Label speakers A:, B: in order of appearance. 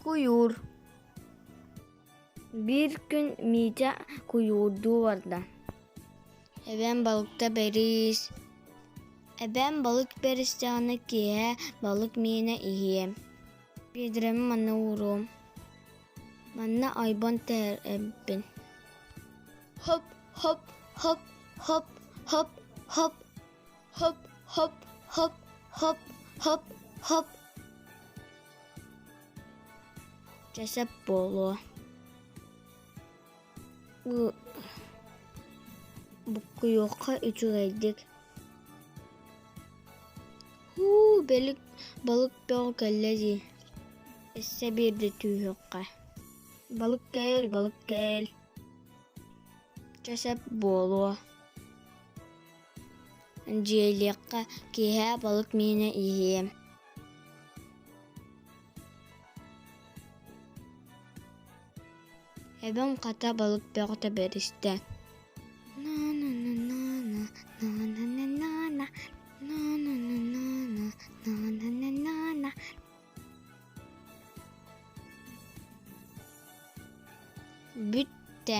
A: Куйуур Биир күн Митя куйуурдуу барда. Эбэм балыкта бэрис. Эбэм балык бэристэҕинэ киэһэ балык миинэ иһиэм. Биэдэрэми манна ууруом. Манна ойбон тэһэрбин. Хоп, хоп, хоп, хоп, хоп, хоп, хоп, хоп, хоп, хоп, хоп, хоп. Чэ сөп буолуо. Буккуйуохха үчүгэйдик. Һуу, бэлик балык бөҕө кэллэ дии. Өссө биирдэ түһүөххэ. Балык кэл, балык кэл. Чэ сөп буолуо. Дьиэлиэххэ киэһэ балык миинэ иһиэм. Эбэм хата балык бөҕөтө бэристэ. Бүттэ.